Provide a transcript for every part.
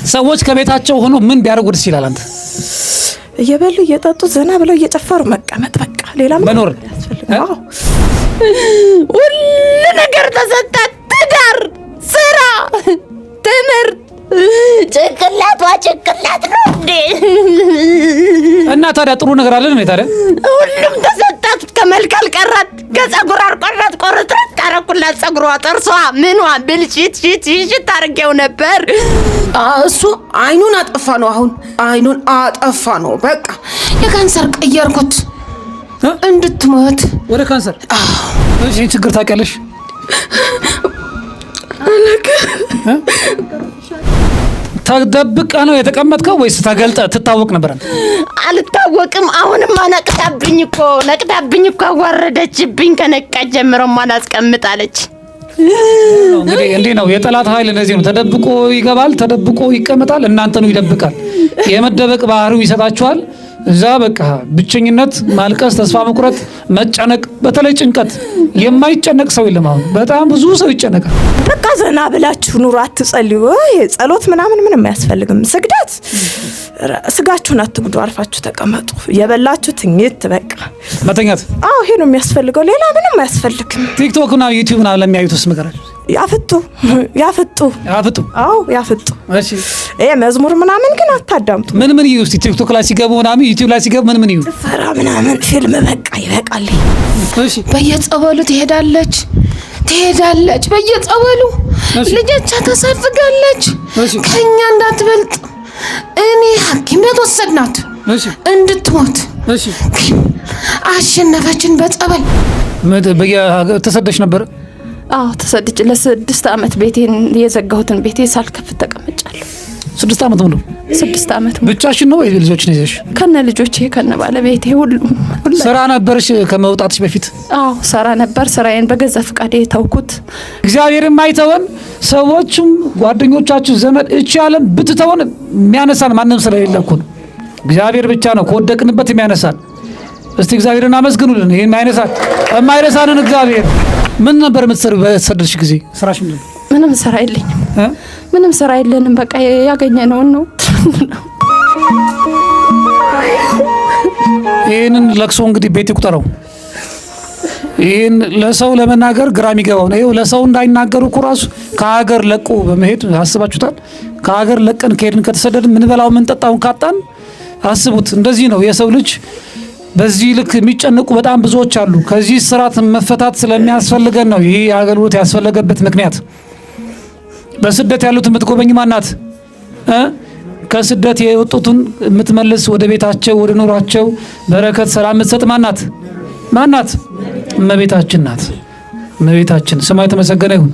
ሰዎች ከቤታቸው ሆኖ ምን ቢያደርጉ ደስ ይላል? አንተ እየበሉ እየጠጡ ዘና ብለው እየጨፈሩ መቀመጥ፣ በቃ ሌላ ምንም መኖር አያስፈልግም። አዎ። ሁሉ ነገር ተሰጣት። ትዳር፣ ስራ፣ ትምህርት፣ ጭንቅላቷ ጭንቅላት ነው እንዴ? እና ታዲያ ጥሩ ነገር አለ ነው ታዲያ? ሁሉም ተሰጣት። ከመልክ አልቀራት፣ ከጸጉር አልቀራት። ቆርጥርጥ አረኩላት። ጸጉሯ፣ ጥርሷ፣ ምኗ ብልሽት ሽት ሽት አድርጌው ነበር። እሱ አይኑን አጠፋ ነው። አሁን አይኑን አጠፋ ነው። በቃ የካንሰር ቀየርኩት እንድትሞት ወደ ካንሰር። እሺ፣ ይህን ችግር ታውቂያለሽ? ተደብቀ ነው የተቀመጥከው ወይስ ተገልጠ ትታወቅ ነበር? አንተ አልታወቅም። አሁንማ ነቅታብኝ እኮ ነቅታብኝ እኮ አዋረደችብኝ። ከነቃች ጀምሮማ አላስቀምጣለች። እንግዲህ እንዲህ ነው የጠላት ኃይል እንደዚህ ነው። ተደብቆ ይገባል፣ ተደብቆ ይቀመጣል፣ እናንተኑ ይደብቃል። የመደበቅ ባህሪው ይሰጣችኋል። እዛ በቃ ብቸኝነት፣ ማልቀስ፣ ተስፋ መቁረጥ፣ መጨነቅ፣ በተለይ ጭንቀት። የማይጨነቅ ሰው የለም። አሁን በጣም ብዙ ሰው ይጨነቃል። በቃ ዘና ብላችሁ ኑሮ፣ አትጸልዩ። ይሄ ጸሎት ምናምን ምንም አያስፈልግም። ስግደት፣ ስጋችሁን አትጉዱ፣ አርፋችሁ ተቀመጡ። የበላችሁ ትኝት በቃ መተኛት። አዎ፣ ይሄ ነው የሚያስፈልገው። ሌላ ምንም አያስፈልግም። ቲክቶክ እና ዩቲዩብ ምናምን ለሚያዩት ውስጥ ምከራቸው። ያፍጡ ያፍጡ፣ አፍጡ። አዎ ያፍጡ። እሺ፣ ይሄ መዝሙር ምናምን ግን አታዳምጡ። ምን ምን እዩ እስቲ? ቲክቶክ ላይ ሲገቡ ምናምን ዩቲዩብ ላይ ሲገቡ ምን ምን እዩ? ፈራ ምናምን ፊልም በቃ ይበቃል። እሺ፣ በየጸበሉ ትሄዳለች ትሄዳለች። በየጸበሉ ልጆቿ ታሳፍጋለች። ከኛ እንዳትበልጥ እኔ ሐኪም ቤት ወሰድናት እንድትሞት፣ ግን አሸነፈችን በጸበል። ተሰደሽ ነበር? አዎ ተሰድጄ ለ6 ዓመት ቤቴን የዘጋሁትን ቤቴ ሳልከፍት ተቀምጫለሁ። 6 ዓመት ሙሉ? 6 ዓመት ሙሉ። ብቻሽን ነው ወይ ልጆችን ይዘሽ? ከነ ልጆቼ ከነ ባለቤቴ ሁሉም። ስራ ነበርሽ ከመውጣትሽ በፊት? አዎ ሰራ ነበር። ስራዬን በገዛ ፈቃዴ ተውኩት። እግዚአብሔር የማይተወን ሰዎችም ጓደኞቻችሁ ዘመድ እቺ ዓለም ብትተወን የሚያነሳን ማንም ስለሌለ እኮ ነው። እግዚአብሔር ብቻ ነው ከወደቅንበት የሚያነሳን። እስቲ እግዚአብሔርን አመስግኑልን። ይሄን የማይነሳን የማይረሳንን እግዚአብሔር። ምን ነበር የምትሰሪው በተሰደድሽ ጊዜ? ስራሽ ምንድን ነው? ምንም ስራ የለኝም። ምንም ስራ የለንም። በቃ ያገኘነውን ነው። ይህንን ለቅሶ እንግዲህ ቤት ይቁጠረው። ይህን ለሰው ለመናገር ግራ የሚገባው ነው። ይኸው ለሰው እንዳይናገሩ እኮ ራሱ ከሀገር ለቆ በመሄድ አስባችሁታል? ከሀገር ለቀን ከሄድን ከተሰደድን ምንበላው ምንጠጣውን ካጣን አስቡት። እንደዚህ ነው የሰው ልጅ። በዚህ ልክ የሚጨንቁ በጣም ብዙዎች አሉ። ከዚህ ስርዓት መፈታት ስለሚያስፈልገን ነው ይህ አገልግሎት ያስፈለገበት ምክንያት። በስደት ያሉትን የምትጎበኝ ማናት? ከስደት የወጡትን የምትመልስ ወደ ቤታቸው ወደ ኑሯቸው በረከት ሰላም የምትሰጥ ማናት? ማናት? እመቤታችን ናት። እመቤታችን ስሟ የተመሰገነ ይሁን።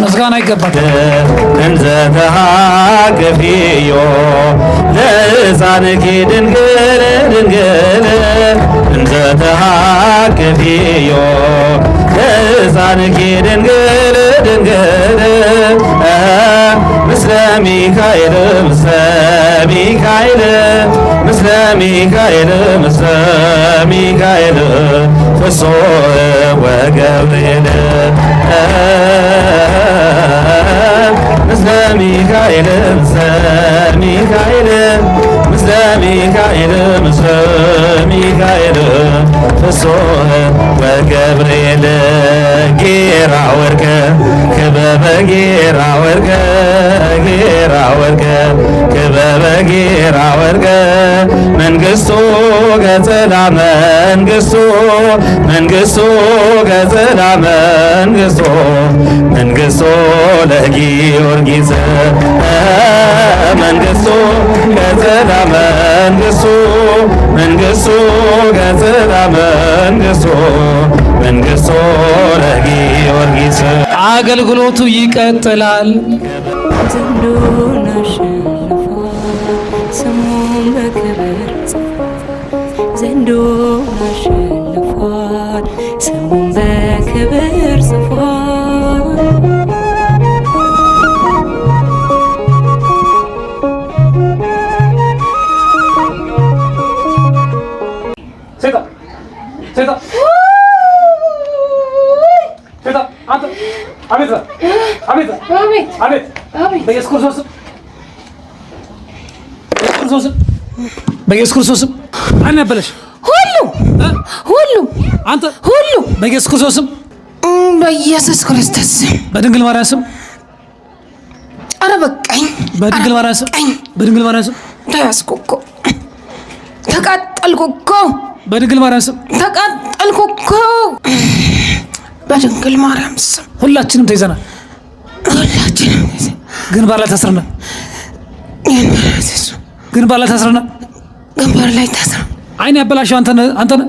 ምስጋና ይገባታል። እንዘ ተሃቅፊዮ ለሕፃንኪ ድንግል ድንግል እንዘ ተሃቅፊዮ ለሕፃንኪ ድንግል ድንግል ምስለ ሚካኤል ምስለ ሚካኤል ምስለ ሚካኤል ምስለ ሚካኤል ፍጹም ወገብርኤል ምስለ ሚካኤል ምስለ ሚካኤል ምስለ ሚካኤል ምስለ ሚካኤል ፍጹም ወገብርኤል ጌራ ወርቀ ክበበ ጌራ ወርቀ ጌራ ወርቀ ክበበ ጌራ ወርቀ መንግስቱ ገጽላ መንግስቱ መንግስቱ ገጽላ መንግስቱ መንግስቱ ለጊዮርጊስ መንግስቱ ገጽላ መንግስቱ መንግስቱ ገጽላ መንግስቱ መንግስቱ ለጊዮርጊስ። አገልግሎቱ ይቀጥላል። ዘንዶን አሸንፏል፣ ስሙን በክብር ጽፏል። ዘንዶን አሸንፏል፣ ስሙን በክብር ጽፏል። ሰይጣን ሰይጣን ሰይጣን አንተ አቤት አቤት አቤት አቤት በኢየሱስ ክርስቶስ ስም ክርስቶስ ስም፣ በኢየሱስ ክርስቶስ ስም አይን ያበላሽ ሁሉ ሁሉ አንተ ሁሉ በኢየሱስ ክርስቶስ ስም፣ በኢየሱስ ክርስቶስ ስም፣ በድንግል ማርያም ስም፣ ኧረ በቃኝ። በድንግል ማርያም ስም፣ በድንግል ማርያም ስም ተያዝኩ እኮ ተቃጠልኩ እኮ በድንግል ማርያም ስም ተቃጠልኩ እኮ በድንግል ማርያም ስም ሁላችንም ተይዘናል። ሁላችንም ግንባር ላይ ታስረናል። ግንባር ላይ ታስረናል። ግንባር ላይ ታስረ አይን ያበላሸው አንተ ነህ፣ አንተ ነህ።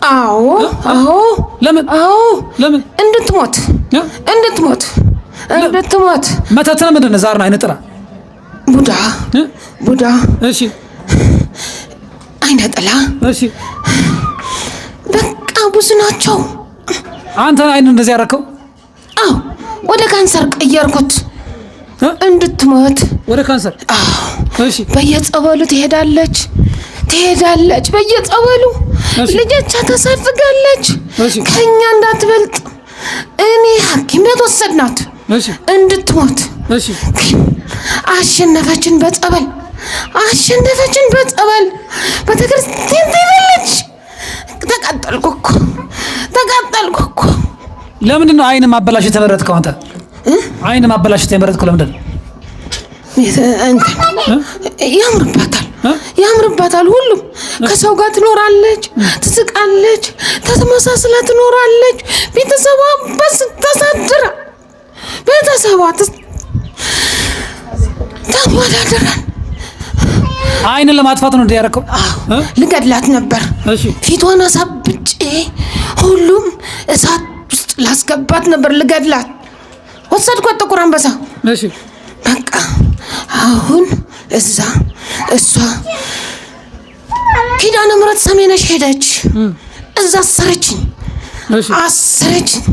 አዎ አዎ። ለምን? አዎ ለምን? እንድትሞት እንድትሞት እንድትሞት። መተት ነው ምንድን ነው? ዛር ነው። አይነ ጥላ ቡዳ ቡዳ። እሺ አይነ ጥላ። እሺ በቃ ብዙ ናቸው። አንተ አይን እንደዚህ ያደረከው? አዎ ወደ ካንሰር ቀየርኩት እንድትሞት። ወደ ካንሰር? አዎ። እሺ በየጸበሉ ትሄዳለች ትሄዳለች፣ በየጸበሉ ልጆቿ ታሳፍጋለች፣ ከኛ እንዳትበልጥ። እኔ ሐኪም ቤት ወሰድናት እንድትሞት። ግን አሸነፈችን በጸበል አሸነፈችን በጸበል። ቤተክርስቲያን ትሄዳለች። ተቃጠልኩ እኮ ተቃጠልኩ እኮ። ለምንድን ነው አይን ማበላሸት የተመረጥከው አንተ? አይን ማበላሸት የመረጥከው ለምንድን ነው? ያምርባታል ያምርባታል። ሁሉም ከሰው ጋር ትኖራለች፣ ትስቃለች፣ ተመሳስላ ትኖራለች። ቤተሰቧ በስ ተሳድራ ቤተሰቧ ተወዳድራል። አይንን ለማጥፋት ነው እንደ ያደረከው? ልገድላት ነበር። ፊቷን አሳብጬ ሁሉም እሳት ውስጥ ላስገባት ነበር፣ ልገድላት ወሰድኳት ጥቁር አንበሳ። በቃ አሁን እዛ እሷ ኪዳነ ምሕረት ሰሜነሽ ሄደች። እዛ አሰረችኝ አሰረችኝ።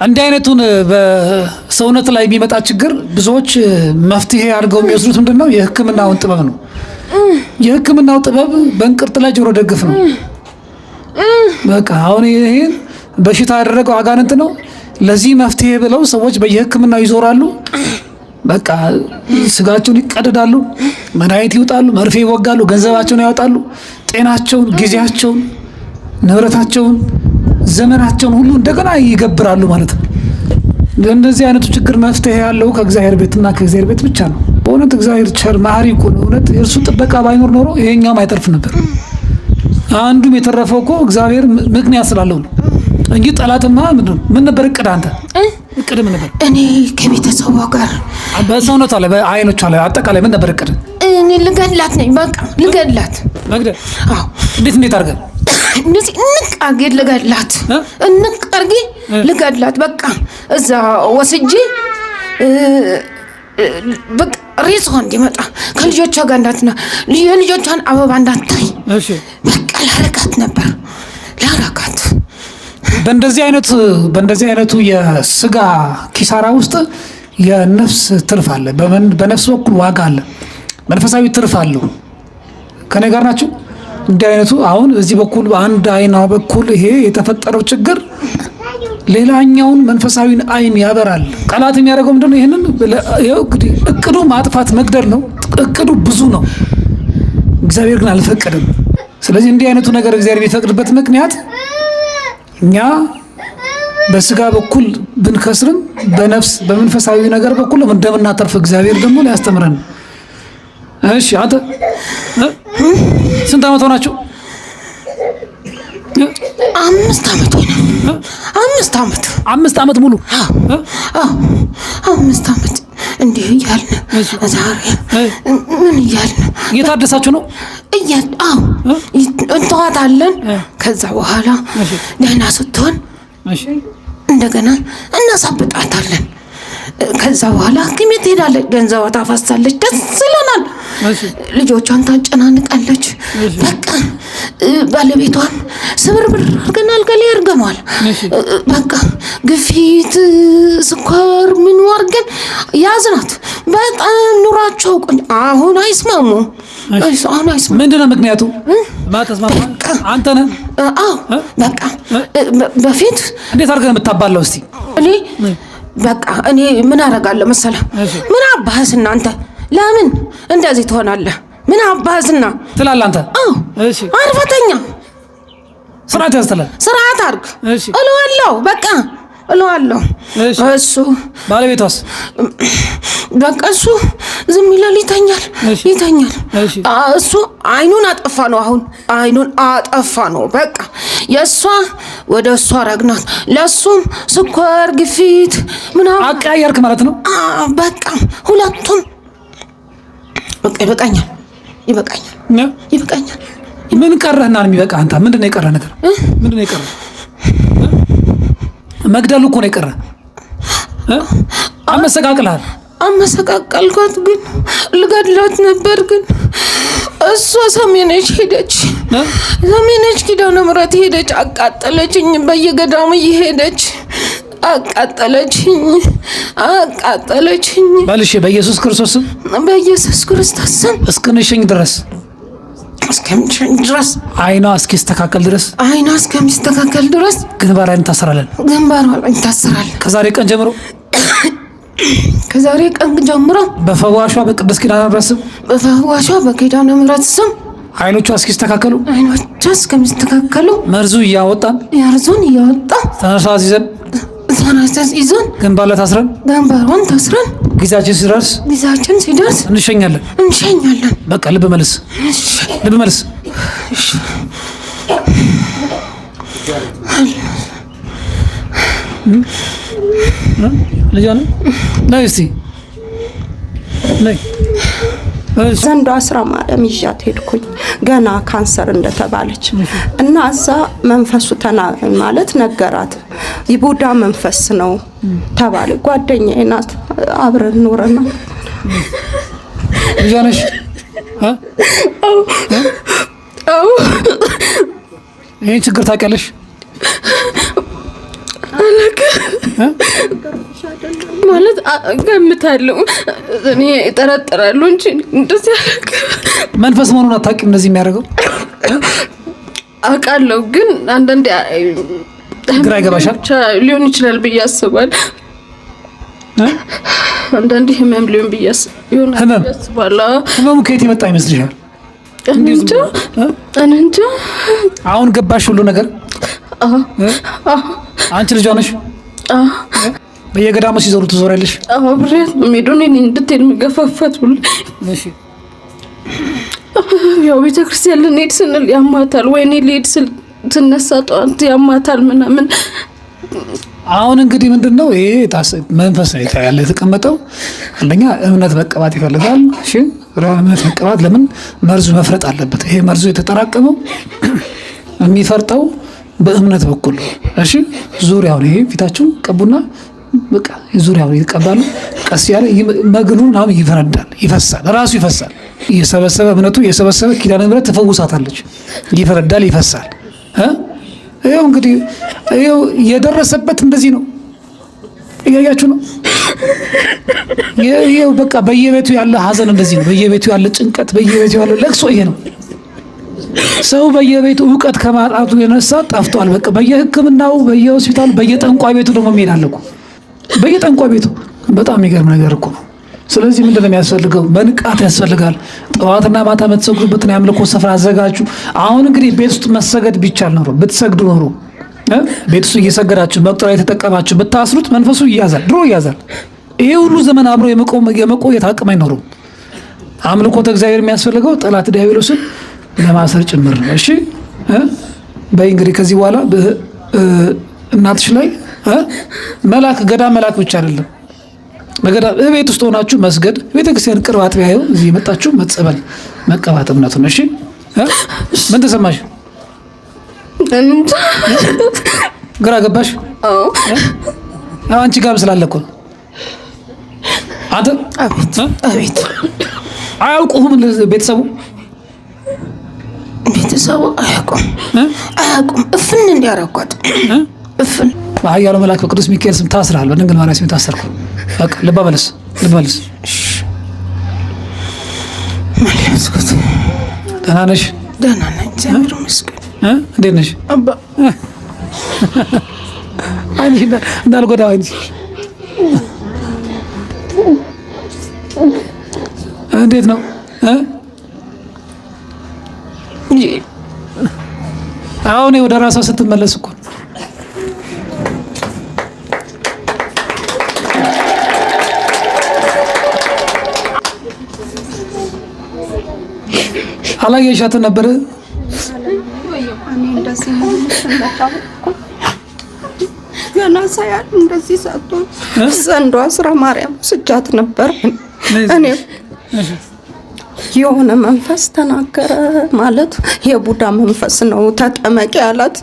እንዲህ አይነቱን በሰውነት ላይ የሚመጣ ችግር ብዙዎች መፍትሄ አድርገው የሚወስዱት ምንድን ነው? የሕክምናውን ጥበብ ነው። የሕክምናው ጥበብ በእንቅርት ላይ ጆሮ ደግፍ ነው። በቃ አሁን ይህን በሽታ ያደረገው አጋንንት ነው። ለዚህ መፍትሄ ብለው ሰዎች በየሕክምናው ይዞራሉ። በቃ ስጋቸውን ይቀደዳሉ፣ መድኃኒት ይውጣሉ፣ መርፌ ይወጋሉ፣ ገንዘባቸውን ያወጣሉ፣ ጤናቸውን፣ ጊዜያቸውን፣ ንብረታቸውን፣ ዘመናቸውን ሁሉ እንደገና ይገብራሉ ማለት ነው። ለእንደዚህ አይነቱ ችግር መፍትሄ ያለው ከእግዚአብሔር ቤትና ከእግዚአብሔር ቤት ብቻ ነው። በእውነት እግዚአብሔር ቸር መሐሪ እኮ ነው። እውነት የእርሱ ጥበቃ ባይኖር ኖሮ ይሄኛውም አይተርፍ ነበር። አንዱም የተረፈው እኮ እግዚአብሔር ምክንያት ስላለው ነው እንጂ ጠላትማ ምን ነበር እቅድ? አንተ እቅድ ምን ነበር? እኔ ከቤተሰቧ ጋር በሰውነቷ ላይ በአይኖቿ ላይ አጠቃላይ ምን ነበር እቅድ? እኔ ልገድላት ነኝ። በቃ ልገድላት። መግደል? አዎ። እንዴት እንዴት አድርገህ? እንደዚህ እንቅ አድርጌ ልገድላት፣ እንቅ አድርጌ ልገድላት። በቃ እዛ ወስጄ በቃ ሬሳዋ እንዲመጣ ከልጆቿ ጋር እንዳትና የልጆቿን አበባ እንዳታይ በቃ ላረጋት ነበር ላረጋት። በእንደዚህ አይነቱ የስጋ ኪሳራ ውስጥ የነፍስ ትርፍ አለ። በነፍስ በኩል ዋጋ አለ። መንፈሳዊ ትርፍ አለው። ከኔ ጋር ናችሁ? እንዲህ አይነቱ አሁን እዚህ በኩል በአንድ አይና በኩል ይሄ የተፈጠረው ችግር ሌላኛውን መንፈሳዊን አይን ያበራል። ጠላት የሚያደርገው ምንድነው? ይህንን እንግዲህ እቅዱ ማጥፋት መግደል ነው። እቅዱ ብዙ ነው። እግዚአብሔር ግን አልፈቀደም። ስለዚህ እንዲህ አይነቱ ነገር እግዚአብሔር የሚፈቅድበት ምክንያት እኛ በስጋ በኩል ብንከስርም በነፍስ በመንፈሳዊ ነገር በኩል እንደምናተርፍ እግዚአብሔር ደግሞ ሊያስተምረን። እሺ አንተ ስንት ዓመት ሆናችሁ? 5 ዓመት ሆነ። 5 ዓመት 5 ዓመት ሙሉ? አዎ 5 ዓመት እንዲህ እያልን ዛሬ ምን እያልን እየታደሳችሁ ነው? አዎ እንተዋታለን። ከዛ በኋላ ደህና ስትሆን እንደገና እናሳብጣታለን። ከዛ በኋላ ሐኪም ቤት ትሄዳለች፣ ገንዘቧ ታፈሳለች፣ ደስ ይለናል። ልጆቿን ታጨናንቃለች። በቃ ባለቤቷን ስብርብር አድርገን አልጋ ላይ አድርገነዋል። በቃ ግፊት፣ ስኳር ምን አድርገን ያዝናት። በጣም ኑሯቸው ቆንጆ። አሁን አይስማሙ። አሁን አይስማሙ። ምንድን ነው ምክንያቱ? አንተ ነህ? አዎ በቃ በፊት እንዴት አድርገህ ነው የምታባለው? እስቲ እኔ በቃ እኔ ምን አደርጋለሁ መሰለህ? ምን አባህስና አንተ ለምን እንደዚህ ትሆናለህ? ምን አባህስና ትላለህ አንተ? አዎ እሺ አርፈተኛ ስርዓት ያዝ ትላለህ። ስርዓት አድርግ እሺ እለዋለሁ። በቃ እለዋለሁ። እሺ። እሱ ባለቤቷስ? በቃ እሱ ዝም ይላል፣ ይተኛል፣ እሺ። ይተኛል። እሺ። እሱ አይኑን አጠፋ ነው። አሁን አይኑን አጠፋ ነው። በቃ የእሷ ወደ እሷ ረግናት፣ ለእሱም ስኳር፣ ግፊት ምናምን አቀያየርክ ማለት ነው። በቃ ሁለቱም በቃ ይበቃኛል፣ ይበቃኛል፣ ይበቃኛል። ምን ቀረህና ነው የሚበቃ? አንተ ምንድን ነው የቀረህ ነገር? ምንድን ነው የቀረህ? መግደሉ እኮ ነው የቀረህ። አመሰቃቅልሃል። አመሰቃቀልኳት፣ ግን ልገድላት ነበር፣ ግን እሷ ሰሜነች ሄደች። ሰሜነች ኪዳነ ምሕረት ሄደች፣ አቃጠለችኝ። በየገዳሙ እየሄደች አቃጠለችኝ፣ አቃጠለችኝ። በልሽ በኢየሱስ ክርስቶስ ስም፣ በኢየሱስ ክርስቶስ ስም፣ እስክንሸኝ ድረስ፣ እስከምንሸኝ ድረስ፣ አይኗ እስኪስተካከል ድረስ፣ አይኗ እስከሚስተካከል ድረስ፣ ግንባር ላይ እንታሰራለን። ግንባሯ ላይ እንታሰራለን። ከዛሬ ቀን ጀምሮ፣ ከዛሬ ቀን ጀምሮ፣ በፈዋሿ በቅድስት ኪዳነ ምሕረት ስም፣ በፈዋሿ በኪዳነ ምሕረት ስም፣ አይኖቿ እስኪስተካከሉ፣ አይኖቿ እስከሚስተካከሉ፣ መርዙ እያወጣን፣ መርዙን እያወጣን፣ ተነሳ ይዘን፣ ተነሳ ይዘን፣ ግንባር ላይ ታስረን፣ ግንባሯን ታስረን፣ ጊዜያችን ሲደርስ፣ ጊዜያችን ሲደርስ እንሸኛለን። እንሸኛለን። በቃ ልብ መልስ፣ ልብ መልስ። ልጇ ነው። ነይ እስቲ ነይ። ዘንዶ አስራ ማርያም ይዣት ሄድኩኝ ገና ካንሰር እንደተባለች እና እዛ መንፈሱ ተና ማለት ነገራት። የቡዳ መንፈስ ነው ተባለ። ጓደኛዬ ናት፣ አብረን ኖረናል። ልጇ ነሽ? አዎ። ይህን ችግር ታውቂያለሽ? አላውቅም። ማለት ገምታለሁ፣ እኔ እጠረጥራለሁ እንጂ እንደዚህ አላውቅም። መንፈስ መሆኑን አታውቂም? እንደዚህ የሚያደርገው አውቃለሁ፣ ግን አንዳንዴ ግራ ይገባሻል? ብቻ ሊሆን ይችላል ብዬ አስባለሁ። አንዳንዴ ህመም ሊሆን ብዬ ይሆናል ህመም? ብዬ አስባለሁ። ህመሙ ከየት የመጣ ይመስልሻል? እኔ እንጃ፣ እኔ እንጃ። አሁን ገባሽ ሁሉ ነገር? አንቺ ልጇ ነሽ? በየገዳሙ ሲዞሩ ትዞሪያለሽ? አዎ፣ አብሬያት ነው የምሄደው። እኔ ነኝ እንድትሄድ የምገፋፋት ሁሉ። ያው ቤተክርስቲያን ልንሄድ ስንል ያማታል፣ ወይ እኔ ልሄድ ስል ስነሳ ጠዋት ያማታል ምናምን። አሁን እንግዲህ ምንድን ነው ይሄ መንፈስ ነው ያለ የተቀመጠው። አንደኛ እምነት መቀባት ይፈልጋል። እሺ እምነት መቀባት ለምን መርዙ መፍረጥ አለበት። ይሄ መርዙ የተጠራቀመው የሚፈርጠው በእምነት በኩል ነው። እሺ ዙሪያውን ይሄ ፊታችሁን ቀቡና በቃ ዙሪያውን ይቀባሉ። ቀስ ያለ መግሉ ምናምን ይፈነዳል፣ ይፈሳል፣ ራሱ ይፈሳል። እየሰበሰበ እምነቱ እየሰበሰበ ኪዳነ ምሕረት ትፈውሳታለች። ይፈነዳል፣ ይፈሳል። ይኸው እንግዲህ ይኸው የደረሰበት እንደዚህ ነው። እያያችሁ ነው። ይኸው በቃ በየቤቱ ያለ ሀዘን እንደዚህ ነው። በየቤቱ ያለ ጭንቀት፣ በየቤቱ ያለ ለቅሶ ይሄ ነው። ሰው በየቤቱ እውቀት ከማጣቱ የተነሳ ጠፍቷል። በቃ በየሕክምናው በየሆስፒታሉ በየጠንቋይ ቤቱ ደግሞ የሚሄድ አለ እኮ በየጠንቋይ ቤቱ። በጣም የሚገርም ነገር እኮ ነው። ስለዚህ ምንድን ነው የሚያስፈልገው? መንቃት ያስፈልጋል። ጠዋትና ማታ የምትሰግዱበትን የአምልኮ ስፍራ አዘጋጁ። አሁን እንግዲህ ቤት ውስጥ መሰገድ ቢቻል ኖሮ፣ ብትሰግዱ ኖሮ፣ ቤት ውስጥ እየሰገዳችሁ መቁጠሪያ የተጠቀማችሁ ብታስሩት መንፈሱ ይያዛል፣ ድሮ ይያዛል። ይሄ ሁሉ ዘመን አብሮ የመቆየት አቅም አይኖሩም። አምልኮተ እግዚአብሔር የሚያስፈልገው ጠላት ዲያብሎስን ለማሰር ጭምር ነው። እሺ በይ እንግዲህ ከዚህ በኋላ እናትሽ ላይ መላክ ገዳም መላክ ብቻ አይደለም። በገዳም ቤት ውስጥ ሆናችሁ መስገድ፣ ቤተክርስቲያን ቅርብ አጥቢያ ይኸው እዚህ የመጣችሁ መጸበል መቀባት እምነቱ ነው። እሺ ምን ተሰማሽ? ግራ ገባሽ? አንቺ ጋርም ስላለ እኮ ነው። አንተ አቤት አቤት። አያውቁህም ቤተሰቡ? ቤተሰቡ አያውቁም አያውቁም። እፍን እንዲያረጓት እፍን። በኃያሉ መልአክ በቅዱስ ሚካኤል ስም ታስረሃል። በድንግል ማርያም ስም ታሰርኩ። በቃ ልባ መለስ፣ ልብ መለስ። መለስኩት። ደህና ነሽ? ደህና ነኝ፣ እግዚአብሔር ይመስገን። እንዴት ነሽ? አባ አይንሽ እንዳልጎዳው አይንሽ። እንዴት ነው? አሁን ወደ ራሷ ስትመለስ እኮ አላየሻትም ነበር? እኔ እንደዚህ ገና ሳያል እንደዚህ ሰጥቶ ዘንዶ አስራ ማርያም ስጃት ነበር። እኔ የሆነ መንፈስ ተናገረ ማለት የቡዳ መንፈስ ነው፣ ተጠመቂ አላት።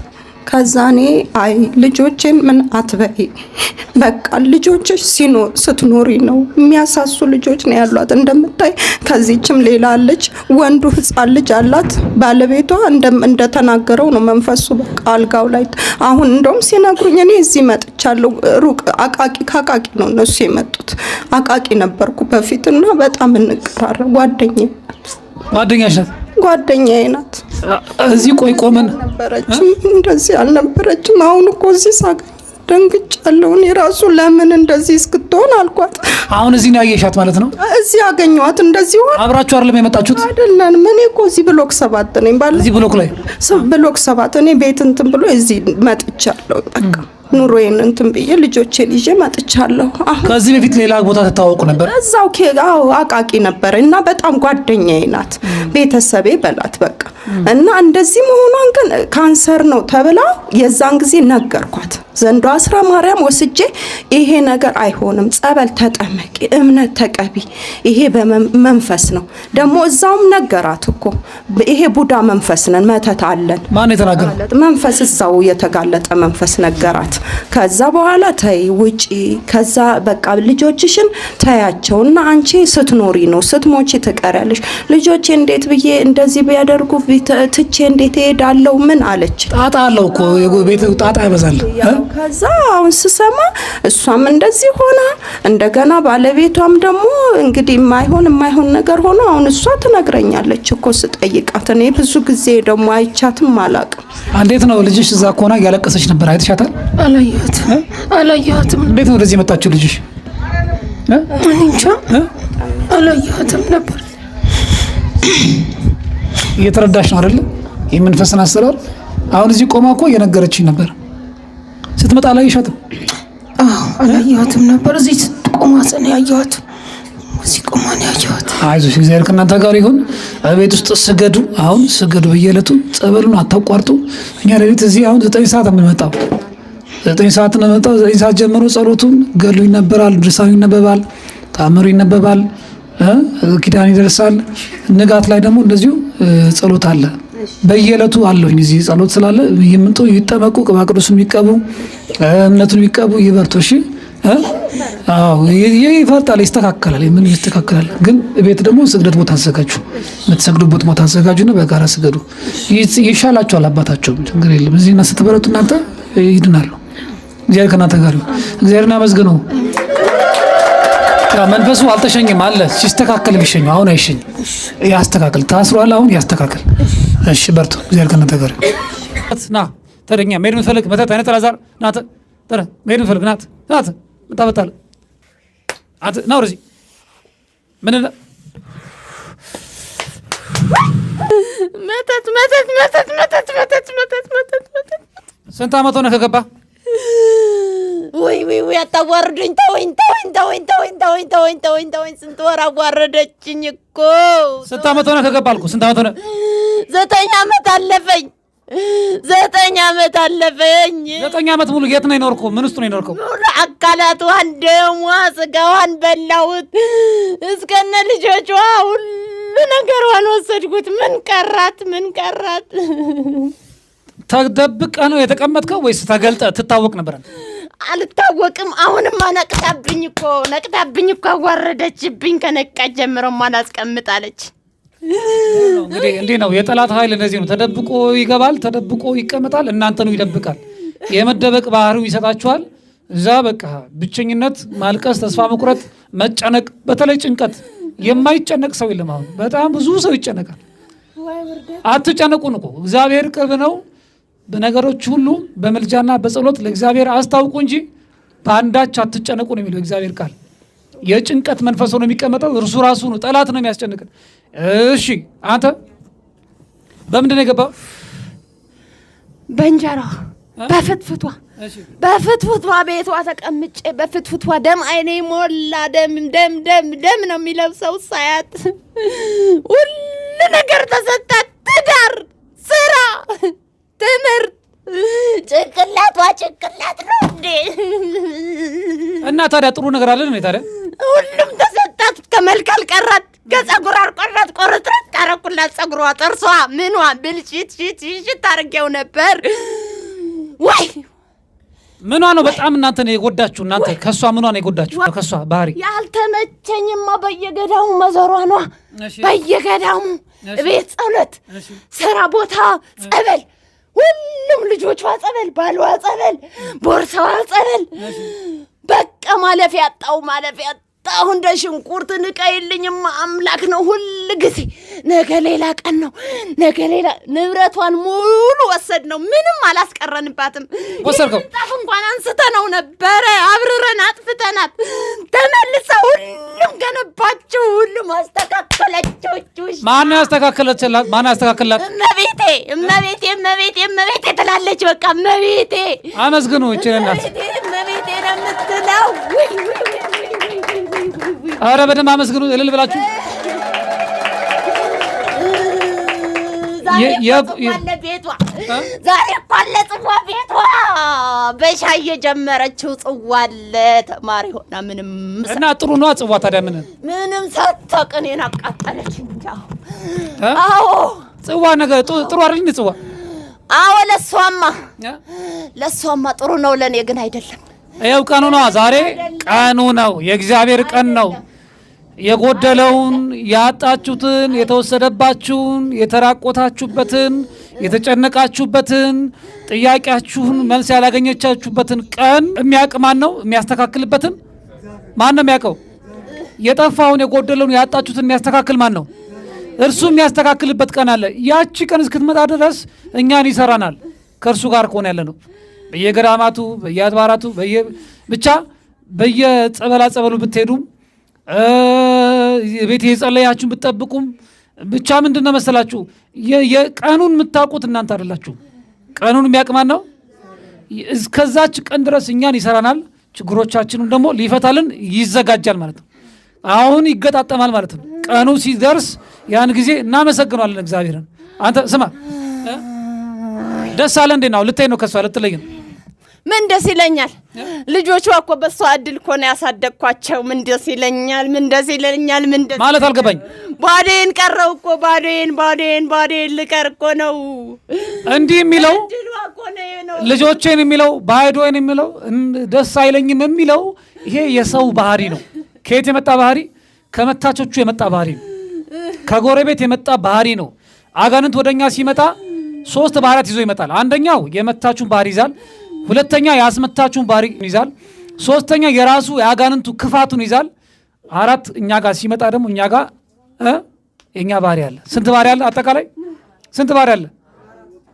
ከዛ እኔ አይ ልጆቼን ምን አትበይ፣ በቃ ልጆችሽ ስትኖሪ ነው የሚያሳሱ ልጆች ነው ያሏት። እንደምታይ ከዚችም ሌላ አለች፣ ወንዱ ሕፃን ልጅ አላት። ባለቤቷ እንደተናገረው ነው መንፈሱ በቃ አልጋው ላይ። አሁን እንደውም ሲነግሩኝ እኔ እዚህ መጥቻለሁ። ሩቅ አቃቂ ከአቃቂ ነው እነሱ የመጡት። አቃቂ ነበርኩ በፊት እና በጣም እንቀራረብ። ጓደኛዬ ጓደኛሽ ናት? ጓደኛዬ ናት። እዚህ ቆይ ቆመን ነበረችም እንደዚህ አልነበረችም። አሁን እኮ እዚህ ሳገኝ ደንግጫለሁ። እኔ ራሱ ለምን እንደዚህ እስክትሆን አልኳት። አሁን እዚህ ነው ያየሻት ማለት ነው? እዚህ አገኘኋት እንደዚህ ሆነ። አብራችሁ አይደለም የመጣችሁት? አይደለንም። እኔ እኮ እዚህ ብሎክ 7 ነኝ። ባለ እዚህ ብሎክ ላይ ብሎክ 7 እኔ ቤት እንትን ብሎ እዚህ መጥቻለሁ። በቃ ኑሮዬን እንትን ብዬ ልጆቼን ይዤ መጥቻለሁ። አሁን ከዚህ በፊት ሌላ ቦታ ትታወቁ ነበር? እዛው አዎ አቃቂ ነበር እና በጣም ጓደኛዬ ናት፣ ቤተሰቤ በላት በቃ። እና እንደዚህ መሆኗን ግን ካንሰር ነው ተብላ የዛን ጊዜ ነገርኳት። ዘንዶ አስራ ማርያም ወስጄ ይሄ ነገር አይሆንም፣ ጸበል ተጠመቂ፣ እምነት ተቀቢ፣ ይሄ በመንፈስ ነው። ደግሞ እዛውም ነገራት እኮ ይሄ ቡዳ መንፈስ ነን፣ መተት አለን። ማን የተናገረው? መንፈስ እዛው የተጋለጠ መንፈስ ነገራት። ከዛ በኋላ ተይ ውጪ፣ ከዛ በቃ ልጆችሽን ተያቸውና አንቺ ስትኖሪ ነው፣ ስትሞቺ ትቀሪያለሽ። ልጆቼ እንዴት ብዬ እንደዚህ ቢያደርጉ ትቼ እንዴት እሄዳለሁ? ምን አለች። ጣጣ አለው እኮ ቤት ጣጣ ይበዛል። ከዛ አሁን ስሰማ እሷም እንደዚህ ሆና እንደገና ባለቤቷም ደግሞ እንግዲህ የማይሆን ነገር ሆኖ አሁን እሷ ትነግረኛለች እኮ ስጠይቃት። እኔ ብዙ ጊዜ ደግሞ አይቻትም አላውቅም። እንዴት ነው ልጅሽ እዛ ከሆነ እያለቀሰች ነበር፣ አይተሻታል? አላየኋትም። እንዴት ነው ወደዚህ የመጣችው ልጅሽ? እኔ እንጃ አላየኋትም ነበር። እየተረዳሽ ነው አይደለ? የመንፈስን አሰራር አሁን እዚህ ቆማ እኮ እየነገረችኝ ነበር። ስትመጣ አላየሻትም? አዎ አላየኋትም ነበር። እዚህ ቆማ ነው ያየኋት። እዚህ ቆማ ነው ያየኋት። አይዞሽ፣ እግዚአብሔር ከእናንተ ጋር ይሁን። ቤት ውስጥ ስገዱ፣ አሁን ስገዱ፣ በየዕለቱ ጸበሉን አታቋርጡ። እኛ ሌሊት እዚህ አሁን 9 ሰዓት የምንመጣው 9 ሰዓት ነው የምንመጣው። 9 ሰዓት ጀምሮ ጸሎቱን ገድሉ ይነበራል፣ ድርሳኑ ይነበባል፣ ታምሩ ይነበባል፣ ኪዳን ይደርሳል። ንጋት ላይ ደግሞ እንደዚሁ ጸሎት አለ። በየዕለቱ አለሁኝ እዚህ ጸሎት ስላለ ይምጡ፣ ይጠመቁ፣ ቅባ ቅዱስን ይቀቡ፣ እምነቱን ይቀቡ፣ ይበርቱ። እሺ አዎ ይፈርጣል፣ ይስተካከላል። ምን ይስተካከላል? ግን ቤት ደግሞ ስግደት ቦታ አዘጋጁ፣ የምትሰግዱበት ቦታ አዘጋጁና በጋራ ስገዱ። ይሻላችኋል። አባታቸው ችግር የለም። እዚህ ስትበረቱ እናንተ ይድናሉ። እግዚአብሔር ከእናንተ ጋር ይሁን። እግዚአብሔርን አመስግኑ። መንፈሱ አልተሸኝም አለ። ሲስተካከል ቢሸኘው አሁን አይሸኝም። ያስተካክል። ታስሯል፣ አሁን ያስተካክል። እሺ በርቱ። እግዚአብሔር ከእናንተ ጋር ይሁን። ና ተደኛ መሄድ የምትፈልግ መተት አይነት አላዛር ና ተረ መሄድ የምትፈልግ ናት ናት ምታበታል አንተ ና ወደዚህ ምን መተት መተት መተት መተት መተት መተት መተት መተት። ስንት ዓመት ሆነ ከገባ? ወይ ወይ ወይ አታዋርደኝ! ተወኝ ተወኝ ተወኝ ተወኝ ተወኝ ተወኝ ተወኝ ተወኝ። ስንት ወር አዋረደችኝ እኮ። ስንት ዓመት ሆነ ከገባ አልኩህ? ስንት ዓመት ሆነ? 9 ዓመት አለፈኝ። 9 ዓመት አለፈኝ። 9 ዓመት ሙሉ የት ነው የኖርከው? ምን ውስጥ ነው የኖርከው? ሙሉ አካላቷን፣ ደሟ፣ ስጋዋን በላሁት። እስከነ ልጆቿ ሁሉ ነገሯን ወሰድኩት። ምን ቀራት? ምን ቀራት? ተደብቀህ ነው የተቀመጥከው ወይስ ተገልጠህ ትታወቅ ነበር? አልታወቅም። አሁንማ ነቅታብኝ እኮ ነቅታብኝ እኮ አዋረደችብኝ። ከነቃች ጀምሮማ አላስቀምጣለች። እንግዲህ እንዲህ ነው የጠላት ኃይል፣ እንደዚህ ነው። ተደብቆ ይገባል፣ ተደብቆ ይቀመጣል፣ እናንተኑ ይደብቃል። የመደበቅ ባህሪው ይሰጣችኋል። እዛ በቃ ብቸኝነት፣ ማልቀስ፣ ተስፋ መቁረጥ፣ መጨነቅ፣ በተለይ ጭንቀት። የማይጨነቅ ሰው የለም። አሁን በጣም ብዙ ሰው ይጨነቃል። አትጨነቁን እኮ እግዚአብሔር ቅርብ ነው። በነገሮች ሁሉ በምልጃና በጸሎት ለእግዚአብሔር አስታውቁ እንጂ በአንዳች አትጨነቁ ነው የሚለው እግዚአብሔር ቃል። የጭንቀት መንፈስ ሆኖ የሚቀመጠው እርሱ ራሱ ነው። ጠላት ነው የሚያስጨንቅን። እሺ አንተ በምንድን ነው የገባው? በእንጀራ በፍትፍቷ በፍትፍቷ ቤቷ ተቀምጬ በፍትፍቷ ደም አይኔ ሞላ። ደም ደም ደም ደም ነው የሚለብሰው ሳያት። ሁሉ ነገር ተሰጣት። ትዳር፣ ስራ፣ ትምህርት፣ ጭንቅላቷ ጭንቅላት ነው እንዴ? እና ታዲያ ጥሩ ነገር አለ ነው ታዲያ? ሁሉም ተሰጣት። ከመልክ አልቀራት፣ ከጸጉር አልቆረጥ ቆርጥርጥ አረኩላት። ጸጉሯ፣ ጥርሷ፣ ምኗ ብልሽት ሽት ሽት አድርጌው ነበር። ወይ ምኗ ነው በጣም እናንተ ነው የጎዳችሁ? እናንተ ከሷ ምኗ ነው የጎዳችሁ? ከሷ ባህሪ ያልተመቸኝማ በየገዳሙ መዞሯ ነዋ። በየገዳሙ ቤት ጸሎት፣ ስራ ቦታ ጸበል፣ ሁሉም ልጆቿ ጸበል፣ ባሏ ጸበል፣ ቦርሳዋ ጸበል። በቃ ማለፊያ አጣሁ፣ ማለፊያ አጣሁ። እንደ ሽንኩርት ንቀይልኝማ አምላክ ነው ሁል ጊዜ። ነገ ሌላ ቀን ነው፣ ነገ ሌላ። ንብረቷን ሙሉ ወሰድ ነው፣ ምንም አላስቀረንባትም። ወሰድከው? ምንጣፍ እንኳን አንስተነው ነበረ፣ አብርረን አጥፍተናት። ተመልሳ ሁሉም ገነባቸው፣ ሁሉም አስተካከለችው። ማን ያስተካከለችላት? ማን ያስተካከላት? እመቤቴ እመቤቴ እመቤቴ እመቤቴ ትላለች። በቃ እመቤቴ አመስግኑ ይችን እናት። እመቤቴ እመቤቴ ነው የምትለው። ውይ ውይ ውይ ውይ ውይ ውይ ውይ ውይ። አረ በደንብ አመስግኑ እልል ብላችሁ። ዛሬ እኮ ጽዋ አለ ቤቷ። ዛሬ እኮ አለ ጽዋ ቤቷ። በሻይ የጀመረችው ጽዋ አለ። ተማሪ ሆና ምንም እና ጥሩ ነዋ ጽዋ። ታዲያ ምን ምንም ሳታውቅ እኔን አቃጠለች። እንጃ። እ? አዎ ጽዋ ነገር ጥሩ አይደል እንዴ ጽዋ? አዎ፣ ለእሷማ ለእሷማ ጥሩ ነው፣ ለእኔ ግን አይደለም። ይኸው ቀኑ ነዋ። ዛሬ ቀኑ ነው፣ የእግዚአብሔር ቀን ነው። የጎደለውን ያጣችሁትን፣ የተወሰደባችሁን፣ የተራቆታችሁበትን፣ የተጨነቃችሁበትን፣ ጥያቄያችሁን መልስ ያላገኘቻችሁበትን ቀን የሚያውቅ ማን ነው? የሚያስተካክልበትን ማን ነው የሚያውቀው? የጠፋውን የጎደለውን ያጣችሁትን የሚያስተካክል ማን ነው? እርሱ የሚያስተካክልበት ቀን አለ። ያቺ ቀን እስክትመጣ ድረስ እኛን ይሰራናል። ከእርሱ ጋር ከሆነ ያለ ነው። በየገዳማቱ በየአድባራቱ ብቻ በየጸበላ ጸበሉ ብትሄዱም ቤት የጸለያችሁን ብትጠብቁም ብቻ ምንድን ነው መሰላችሁ የቀኑን የምታውቁት እናንተ አይደላችሁ። ቀኑን የሚያውቅ ማን ነው? እስከዛች ቀን ድረስ እኛን ይሰራናል። ችግሮቻችንን ደግሞ ሊፈታልን ይዘጋጃል ማለት ነው። አሁን ይገጣጠማል ማለት ነው። ቀኑ ሲደርስ ያን ጊዜ እናመሰግነዋለን እግዚአብሔርን። አንተ ስማ ደስ አለ እንዴ ነው? ልታይ ነው ከሷ ልትለይ ነው? ምን ደስ ይለኛል? ልጆቿ እኮ በሷ እድል እኮ ነው ያሳደግኳቸው። ምን ደስ ይለኛል? ምን ደስ ይለኛል? ምን ደስ ማለት አልገባኝ። ባዶዬን ቀረው እኮ ባዶዬን፣ ባዶዬን፣ ባዶዬን ልቀር እኮ ነው። እንዲህ የሚለው እድሏ እኮ ነው። ልጆቼን የሚለው ባዶዬን የሚለው ደስ አይለኝም የሚለው ይሄ የሰው ባህሪ ነው። ከየት የመጣ ባህሪ? ከመታቾቹ የመጣ ባህሪ ነው። ከጎረቤት የመጣ ባህሪ ነው። አጋንንት ወደኛ ሲመጣ ሶስት ባህሪያት ይዞ ይመጣል። አንደኛው የመታችሁን ባህሪ ይዛል። ሁለተኛ ያስመታችሁን ባህሪ ይዛል። ሶስተኛ የራሱ የአጋንንቱ ክፋቱን ይዛል። አራት እኛ ጋር ሲመጣ ደግሞ እኛ ጋር የኛ ባህሪ አለ። ስንት ባህሪ አለ? አጠቃላይ ስንት ባህሪ አለ?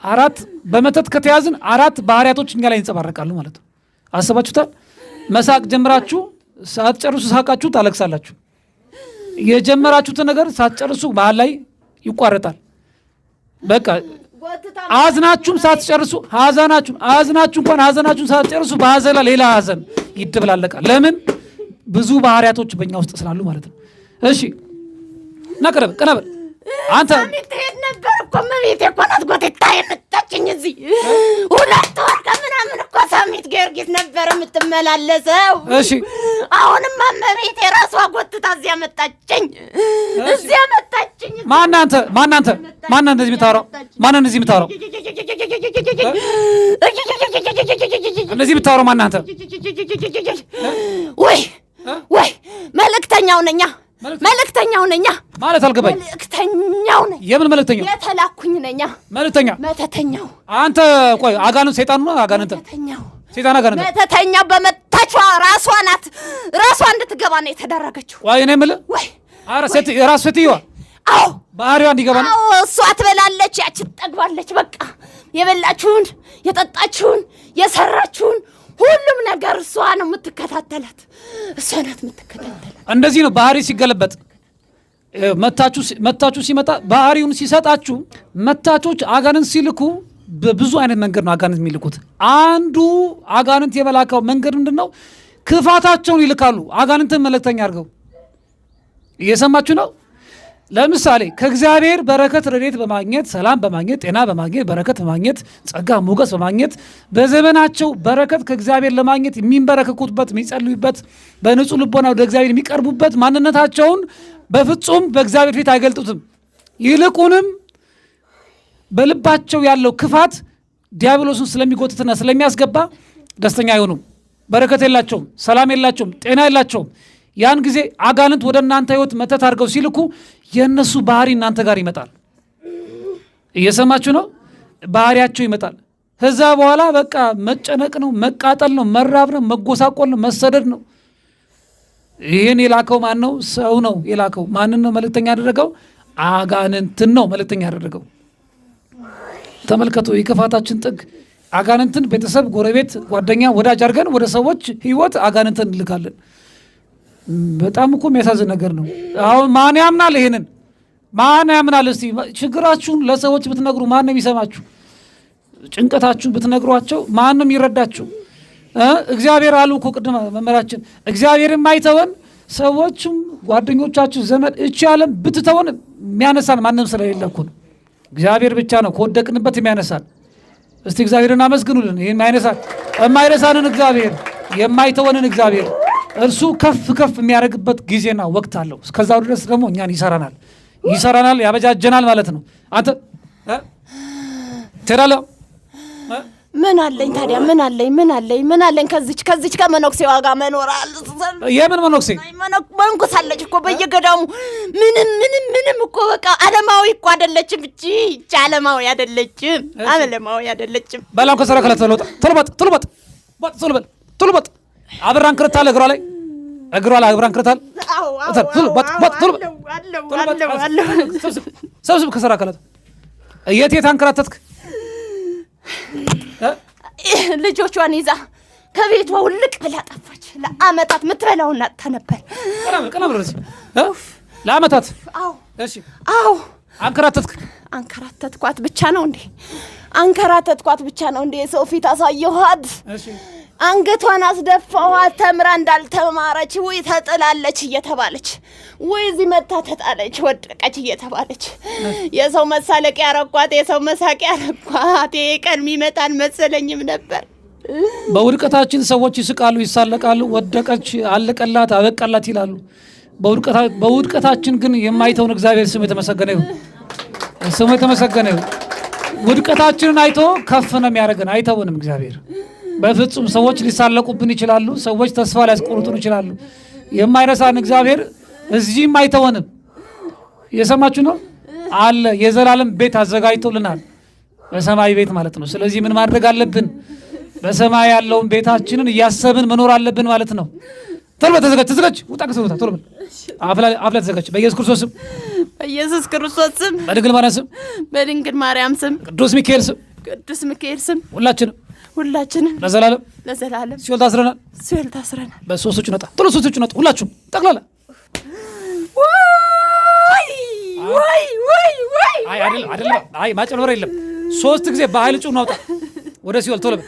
አራት። በመተት ከተያዝን አራት ባህሪያቶች እኛ ላይ ይንጸባረቃሉ ማለት ነው። አስባችሁታል? መሳቅ ጀምራችሁ ሳትጨርሱ ሳቃችሁ ታለቅሳላችሁ። የጀመራችሁትን ነገር ሳትጨርሱ መሀል ላይ ይቋረጣል። በቃ አዝናችሁም ሳትጨርሱ ሀዘናችሁም አዝናችሁ እንኳን ሀዘናችሁን ሳትጨርሱ በሀዘን ላይ ሌላ ሀዘን ይደበላለቃል። ለምን? ብዙ ባህሪያቶች በእኛ ውስጥ ስላሉ ማለት ነው። እሺ ና ቅረብ፣ ቀና በል አንተ። ትሄድ ነበር እኮ እመቤቴ እኮ ናት ጎትታ የመጣችኝ እዚህ። 2 ወር ከምናምን እኮ ሳሚት ጊዮርጊስ ነበር የምትመላለሰው። እሺ አሁንማ እመቤቴ ራሷ ጎትታ እዚያ መጣችኝ፣ እዚያ መጣችኝ። ማን አንተ? ማን አንተ? ማን እንደዚህ የምታወራው? ማን እንደዚህ የምታወራው? እንደዚህ የምታወራው ማን አንተ? ወይ ወይ መልእክተኛው ነኛ፣ መልእክተኛው ነኛ ማለት አልገባኝ። መልእክተኛው ነኝ። የምን መልእክተኛው? የተላኩኝ ነኛ። መልእክተኛ መተተኛው። አንተ ቆይ፣ አጋንንት ሰይጣኑ ነው አጋንንት? መተተኛው። ሰይጣን አጋንንት መተተኛው በመታቿ ራሷ ናት። ራሷ እንድትገባ ነው የተደረገችው። ቆይ እኔ የምልህ ወይ ኧረ ሴት ራሱ ሴትዮዋ አዎ ባህሪዋ እንዲገባ ነው። አዎ እሷ ትበላለች፣ ያቺ ትጠግባለች። በቃ የበላችሁን፣ የጠጣችሁን፣ የሰራችሁን ሁሉም ነገር እሷ ነው የምትከታተላት፣ እሷ ናት የምትከታተላት። እንደዚህ ነው ባህሪ ሲገለበጥ። መታችሁ ሲመጣ ባህሪውን ሲሰጣችሁ፣ መታቾች አጋንንት ሲልኩ በብዙ አይነት መንገድ ነው አጋንንት የሚልኩት። አንዱ አጋንንት የመላከው መንገድ ምንድን ነው? ክፋታቸውን ይልካሉ። አጋንንትን መልእክተኛ አድርገው። እየሰማችሁ ነው። ለምሳሌ ከእግዚአብሔር በረከት ረድኤት በማግኘት፣ ሰላም በማግኘት፣ ጤና በማግኘት፣ በረከት በማግኘት፣ ጸጋ ሞገስ በማግኘት፣ በዘመናቸው በረከት ከእግዚአብሔር ለማግኘት የሚንበረከኩበት፣ የሚጸልዩበት፣ በንጹህ ልቦና ወደ እግዚአብሔር የሚቀርቡበት ማንነታቸውን በፍጹም በእግዚአብሔር ፊት አይገልጡትም። ይልቁንም በልባቸው ያለው ክፋት ዲያብሎስን ስለሚጎትትና ስለሚያስገባ ደስተኛ አይሆኑም። በረከት የላቸውም፣ ሰላም የላቸውም፣ ጤና የላቸውም። ያን ጊዜ አጋንንት ወደ እናንተ ህይወት መተት አድርገው ሲልኩ የእነሱ ባህሪ እናንተ ጋር ይመጣል። እየሰማችሁ ነው። ባህሪያቸው ይመጣል። ከዛ በኋላ በቃ መጨነቅ ነው፣ መቃጠል ነው፣ መራብ ነው፣ መጎሳቆል ነው፣ መሰደድ ነው። ይህን የላከው ማን ነው? ሰው ነው የላከው። ማንን ነው መልእክተኛ ያደረገው? አጋንንትን ነው መልእክተኛ ያደረገው። ተመልከቱ የክፋታችን ጥግ። አጋንንትን ቤተሰብ፣ ጎረቤት፣ ጓደኛ፣ ወዳጅ አድርገን ወደ ሰዎች ህይወት አጋንንትን እንልካለን። በጣም እኮ የሚያሳዝን ነገር ነው። አሁን ማን ያምናል? ይሄንን ማን ያምናል? እስቲ ችግራችሁን ለሰዎች ብትነግሩ ማን ነው የሚሰማችሁ? ጭንቀታችሁን ብትነግሯቸው ማን ነው የሚረዳችሁ? እግዚአብሔር አሉ እኮ ቅድም መምህራችን፣ እግዚአብሔር የማይተወን ሰዎችም ጓደኞቻችሁ፣ ዘመድ፣ እቺ ዓለም ብትተወን የሚያነሳን ማንም ስለሌለ እኮ ነው። እግዚአብሔር ብቻ ነው ከወደቅንበት የሚያነሳን። እስቲ እግዚአብሔርን አመስግኑልን። ይህን የማይረሳንን እግዚአብሔር፣ የማይተወንን እግዚአብሔር፣ እርሱ ከፍ ከፍ የሚያደርግበት ጊዜና ወቅት አለው። እስከዛው ድረስ ደግሞ እኛን ይሰራናል፣ ይሰራናል፣ ያበጃጀናል ማለት ነው። አንተ ትሄዳለህ። ምን አለኝ ታዲያ? ምን አለኝ? ምን አለኝ? ምን አለኝ? ከዚች ከመነኩሴዋ ጋር መኖር። የምን መነኩሴ? መንኩሳለች እኮ በየገዳሙ። ምንም ምንም ምንም እኮ በቃ ዓለማዊ እኮ አይደለችም። እቺ እቺ ዓለማዊ አይደለችም። ዓለማዊ አይደለችም። በላም ከሰራ ከላ ቶሎ ቶሎ ቶሎ ቶሎ በል ቶሎ በል። አብራን ክርታል እግሯ ላይ፣ እግሯ ላይ አብራን ክርታል። ሰብስብ ከሰራ ከላት። የት የት አንከራተትክ? ልጆቿን ይዛ ከቤቷ ውልቅ ብላ ጠፋች። ለአመታት ምትበላውን አጥታ ነበር። ለአመታት? አዎ። አዎ። አንከራተትክ? አንከራተትኳት ብቻ ነው እንዴ? አንከራተትኳት ብቻ ነው እንዴ? የሰው ፊት አሳየኋት። አንገቷን አስደፋኋት። ተምራ እንዳልተማረች፣ ወይ ተጥላለች እየተባለች፣ ወይ እዚህ መታ ተጣለች ወደቀች እየተባለች የሰው መሳለቂያ ያረኳት፣ የሰው መሳቂያ ያረኳት። ይሄ ቀን የሚመጣ አልመሰለኝም ነበር። በውድቀታችን ሰዎች ይስቃሉ፣ ይሳለቃሉ። ወደቀች፣ አለቀላት፣ አበቃላት ይላሉ። በውድቀታችን ግን የማይተውን እግዚአብሔር ስሙ የተመሰገነ ይሁን። ስሙ የተመሰገነ ይሁን። ውድቀታችንን አይቶ ከፍ ነው የሚያደርገን። አይተውንም እግዚአብሔር በፍጹም። ሰዎች ሊሳለቁብን ይችላሉ። ሰዎች ተስፋ ሊያስቆርጡን ይችላሉ። የማይረሳን እግዚአብሔር እዚህም አይተወንም። የሰማችሁ ነው አለ። የዘላለም ቤት አዘጋጅቶልናል፣ በሰማይ ቤት ማለት ነው። ስለዚህ ምን ማድረግ አለብን? በሰማይ ያለውን ቤታችንን እያሰብን መኖር አለብን ማለት ነው። ቶሎ በል ተዘጋጅ፣ ተዘጋጅ፣ ውጣ ከሰው ቶሎ በል። አፍ ላይ ተዘጋጅ። በኢየሱስ ክርስቶስ ስም፣ በኢየሱስ ክርስቶስ ስም፣ በድንግል ማርያም ስም፣ በድንግል ማርያም ስም፣ ቅዱስ ሚካኤል ስም፣ ቅዱስ ሚካኤል ስም፣ ሁላችንም ሁላችንም ለዘላለም ለዘላለም ሲኦል ታስረናል፣ ሲኦል ታስረናል። በሶስቶቹ ነጣ፣ ቶሎ ሶስቶቹ ነጣ። ሁላችሁም ጠቅላላ። ወይ ወይ ወይ ወይ! አይ አይደለም፣ አይደለም። አይ ማጭበርበር የለም። ሶስት ጊዜ በኃይል ጩህ፣ አውጣ ወደ ሲኦል ቶሎ በል።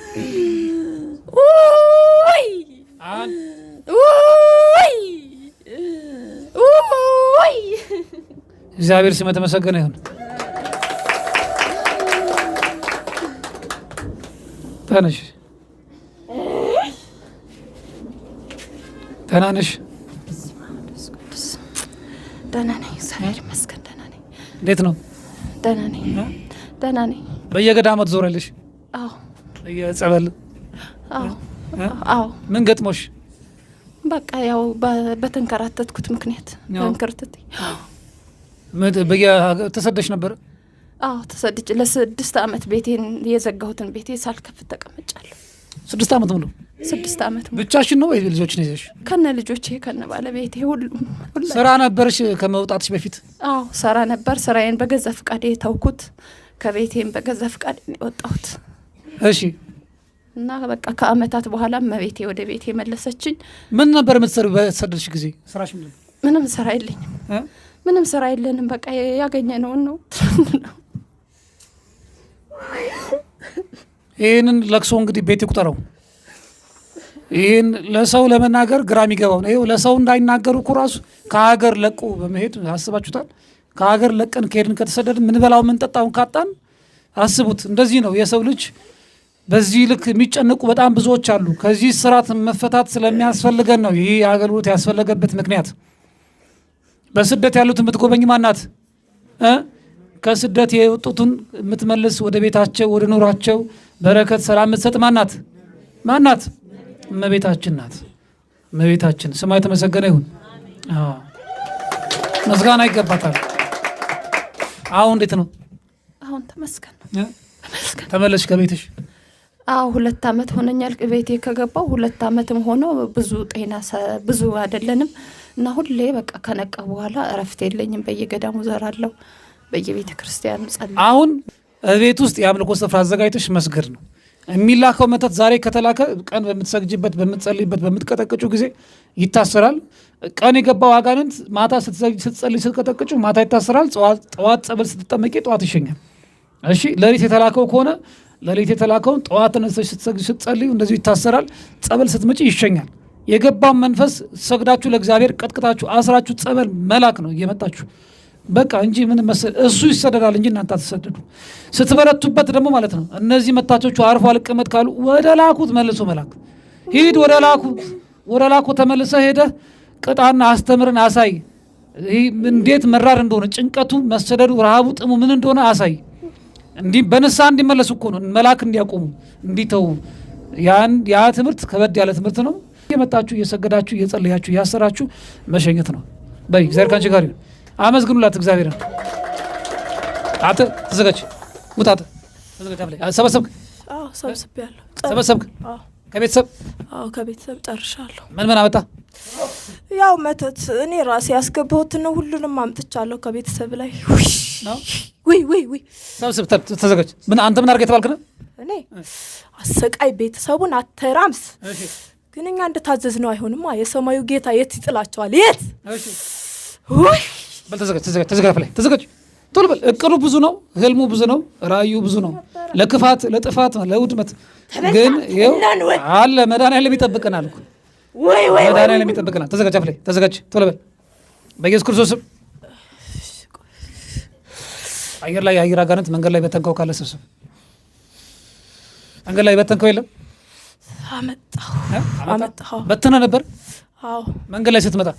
ወይ አንድ ወይ ወይ! እግዚአብሔር ስም የተመሰገነ ይሁን። ተነሽ፣ ደህና ነሽ? ደህና ነኝ፣ እግዚአብሔር ይመስገን ደህና ነኝ። እንዴት ነው? ደህና ነኝ፣ ደህና ነኝ። በየገዳማቱ ትዞሪያለሽ? አዎ። በየጸበል? አዎ አዎ። ምን ገጥሞሽ? በቃ ያው በተንከራተትኩት ምክንያት፣ በእንክርትቴ። ተሰደሽ ነበር? አዎ ተሰድጄ ለ6 አመት ቤቴን የዘጋሁትን ቤቴ ሳልከፍት ተቀምጫለሁ። 6 አመት ሙሉ? 6 አመት ሙሉ። ብቻሽን ነው ወይ ልጆችን ይዘሽ? ከነ ልጆቼ ከነ ባለቤቴ ሁሉም። ስራ ነበርሽ ከመውጣትሽ በፊት? አዎ ሰራ ነበር። ስራዬን በገዛ ፍቃዴ የተውኩት፣ ከቤቴም በገዛ ፍቃዴ ነው የወጣሁት። እሺ። እና በቃ ከአመታት በኋላ እመቤቴ ወደ ቤቴ መለሰችኝ። ምን ነበር የምትሰሪው በተሰደድሽ ጊዜ? ስራሽ ምንድን ነው? ምንም ስራ የለኝም። ምንም ስራ የለንም። በቃ ያገኘነውን ነው። ይህንን ለቅሶ እንግዲህ ቤት ይቁጠረው። ይህን ለሰው ለመናገር ግራ የሚገባው ነው። ይኸው ለሰው እንዳይናገሩ እኮ ራሱ ከሀገር ለቆ በመሄድ አስባችሁታል። ከሀገር ለቀን ከሄድን ከተሰደድን ምንበላው ምንጠጣውን ካጣን አስቡት። እንደዚህ ነው የሰው ልጅ። በዚህ ልክ የሚጨነቁ በጣም ብዙዎች አሉ። ከዚህ ስርዓት መፈታት ስለሚያስፈልገን ነው ይህ አገልግሎት ያስፈለገበት ምክንያት። በስደት ያሉትን የምትጎበኝ ማናት? ከስደት የወጡትን የምትመልስ ወደ ቤታቸው ወደ ኑሯቸው በረከት ሰላም የምትሰጥ ማናት? ማናት? እመቤታችን ናት። እመቤታችን ስሟ የተመሰገነ ይሁን። ምስጋና ይገባታል። አሁን እንዴት ነው? አሁን ተመስገን ነው። ተመለስሽ ከቤትሽ? አዎ 2 አመት ሆነኛል ቤቴ ከገባው 2 አመትም ሆኖ ብዙ ጤና ብዙ አይደለንም እና ሁሌ በቃ ከነቃ በኋላ እረፍት የለኝም። በየገዳሙ ዘራለሁ፣ በየቤተ ክርስቲያኑ ጸልይ። አሁን ቤት ውስጥ የአምልኮ ስፍራ አዘጋጅተሽ መስገድ ነው የሚላከው። መተት ዛሬ ከተላከ ቀን በምትሰግጂበት፣ በምትጸልይበት፣ በምትቀጠቅጩ ጊዜ ይታሰራል። ቀን የገባው አጋንንት ማታ ስትጸልይ ስትቀጠቅጩ ማታ ይታሰራል። ጠዋት ጸበል ስትጠመቂ ጠዋት ይሸኛል። እሺ ሌሊት የተላከው ከሆነ ሌሊት የተላከውን ጠዋት ተነስተሽ ስትሰግጂ ስትጸልዩ እንደዚሁ ይታሰራል። ጸበል ስትመጪ ይሸኛል። የገባው መንፈስ ሰግዳችሁ ለእግዚአብሔር ቀጥቅጣችሁ አስራችሁ ጸበል መላክ ነው እየመጣችሁ በቃ እንጂ ምን መሰል እሱ ይሰደዳል እንጂ እናንተ አትሰደዱ። ስትበረቱበት ደግሞ ማለት ነው እነዚህ መታቾቹ አርፎ አልቀመጥ ካሉ ወደ ላኩት መልሶ መላክ። ሂድ ወደ ላኩት፣ ወደ ላኩት ተመልሰ ሄደ ቅጣና አስተምርን አሳይ። እንዴት መራር እንደሆነ ጭንቀቱ፣ መሰደዱ፣ ረሃቡ፣ ጥሙ ምን እንደሆነ አሳይ። እንዲህ በንስሐ እንዲመለሱ እኮ ነው መላክ እንዲያቆሙ እንዲተው። ያ ትምህርት ከበድ ያለ ትምህርት ነው። እየመጣችሁ እየሰገዳችሁ እየጸለያችሁ እያሰራችሁ መሸኘት ነው። በይ እግዚአብሔር ካንቺ ጋር ይሁን። አመስግኑላት እግዚአብሔርን። አንተ ተዘጋጅ፣ ውጣ። ተዘጋጅ። ሰበሰብክ? አዎ ሰብስቤያለሁ። ሰበሰብክ? አዎ። ከቤተሰብ? አዎ ከቤተሰብ ጨርሻለሁ። ምን ምን አመጣ? ያው መተት እኔ ራሴ ያስገባሁትን ነው ሁሉንም አምጥቻለሁ ከቤተሰብ ላይ። ውይ ውይ ውይ። ሰብስብ፣ ተዘጋጅ። ምን አንተ ምን አድርገህ የተባልክ ነው? እኔ አሰቃይ ቤተሰቡን አተራምስ። ግን እኛ እንደታዘዝነው አይሆንማ። የሰማዩ ጌታ የት ይጥላቸዋል? የት? ውይ በል ተዘጋጅ፣ ተዘጋጅ፣ ተዘጋጅ፣ ላይ ተዘጋጅ። ቶሎ በል። እቅዱ ብዙ ነው፣ ህልሙ ብዙ ነው፣ ራእዩ ብዙ ነው። ለክፋት፣ ለጥፋት፣ ለውድመት ግን ይኸው አለ መድኃኒዓለም ይጠብቀናል እኮ። መድኃኒዓለም ይጠብቀናል። ተዘጋጅ፣ አፍ ላይ ተዘጋጅ፣ ቶሎ በል። በኢየሱስ ክርስቶስ ስም አየር ላይ የአየር አጋንንት መንገድ ላይ በተንከው ካለ ሰብስብ። መንገድ ላይ በተንከው የለም? አመጣሁ፣ አመጣሁ። በትነ ነበር? አዎ። መንገድ ላይ ስትመጣ?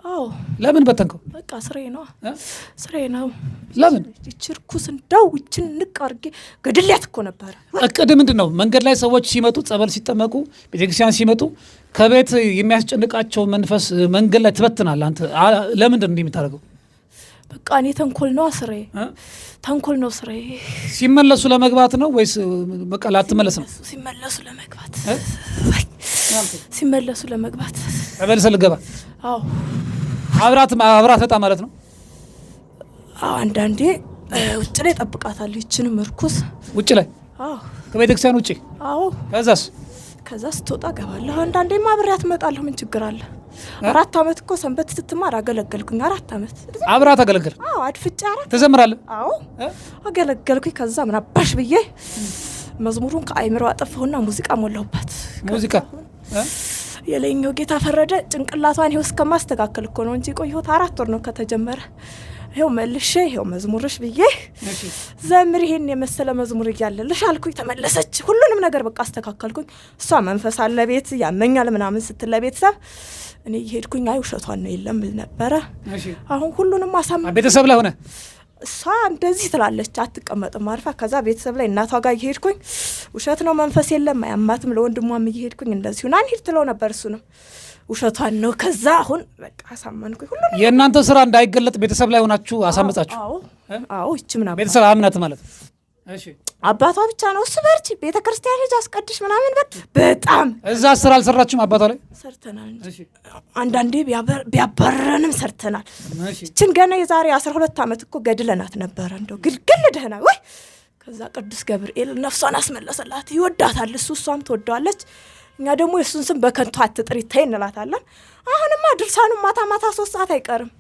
አዎ። ለምን በተንከው? በቃ ስሬ ነው፣ ስሬ ነው። ለምን? ይህች ርኩስ እንደው ይህችን ንቅ አድርጌ ገድሌያት እኮ ነበረ። እቅድ ምንድን ነው? መንገድ ላይ ሰዎች ሲመጡ ጸበል ሲጠመቁ ቤተክርስቲያን ሲመጡ ከቤት የሚያስጨንቃቸው መንፈስ መንገድ ላይ ትበትናለህ አንተ። ለምንድን ነው እንዲህ የምታደርገው? በቃ እኔ ተንኮል ነው ስሬ፣ ተንኮል ነው ስሬ። ሲመለሱ ለመግባት ነው ወይስ በቃ ላትመለስ ነው? ሲመለሱ ለመግባት፣ ሲመለሱ ለመግባት። ተመልሰህ ልትገባ? አዎ። አብራት በጣም ማለት ነው። አዎ አንዳንዴ ውጭ ላይ እጠብቃታለሁ ይችንም እርኩስ። ውጭ ላይ? አዎ። ከቤተክርስቲያን ውጭ? አዎ። ከዛስ? ከዛ ስትወጣ እገባለሁ። አንዳንዴማ አብሬያት እመጣለሁ። ምን ችግር አለ? 4 አመት እኮ ሰንበት ስትማር አገለገልኩኝ። 4 አመት አብራት አገለገልክ? አዎ አድፍጬ 4 ትዘምራለህ? አዎ አገለገልኩኝ። ከዛ ምን አባሽ ብዬ መዝሙሩን ከአይምሮ አጠፋሁና ሙዚቃ ሞላሁባት። ሙዚቃ? የላይኛው ጌታ ፈረደ። ጭንቅላቷን ይኸው እስከማስተካከል እኮ ነው እንጂ ቆየሁት 4 ወር ነው ከተጀመረ። ይኸው መልሼ ይኸው መዝሙርሽ ብዬ ዘምር ይሄን የመሰለ መዝሙር እያለልሽ አልኩኝ። ተመለሰች። ሁሉንም ነገር በቃ አስተካከልኩኝ። እሷ መንፈስ አለ ቤት ያመኛል ምናምን ስትል ለቤተሰብ እኔ እየሄድኩኝ አይ ውሸቷን ነው የለም እል ነበረ። አሁን ሁሉንም አሳም ቤተሰብ ላይ ሆነ እሷ እንደዚህ ትላለች አትቀመጥም አርፋ። ከዛ ቤተሰብ ላይ እናቷ ጋር እየሄድኩኝ ውሸት ነው መንፈስ የለም አያማትም። ለወንድሟም እየሄድኩኝ እንደዚሁ ና እንሂድ ትለው ነበር። እሱንም ውሸቷን ነው። ከዛ አሁን በቃ አሳመንኩኝ ሁሉንም። የእናንተ ስራ እንዳይገለጥ ቤተሰብ ላይ ሆናችሁ አሳመጻችሁ? አዎ አዎ። እቺ ምን አባ ቤተሰብ አምናት ማለት ነው። እሺ አባቷ ብቻ ነው እሱ በርቺ ቤተክርስቲያን ሂጅ አስቀድሽ ምናምን በጣም እዛ ስራ አልሰራችሁም? አባቷ ላይ ሰርተናል እንጂ አንዳንዴ ቢያባረንም ሰርተናል። እሺ እቺን ገና የዛሬ 12 አመት እኮ ገድለናት ነበር። እንደው ግልግል ደህና ወይ ከዛ ቅዱስ ገብርኤል ነፍሷን አስመለሰላት። ይወዳታል እሱ፣ እሷም ትወደዋለች። እኛ ደግሞ የእሱን ስም በከንቱ አትጥሪ ተይ እንላታለን። አሁንማ ድርሳኑ ማታ ማታ 3 ሰዓት አይቀርም።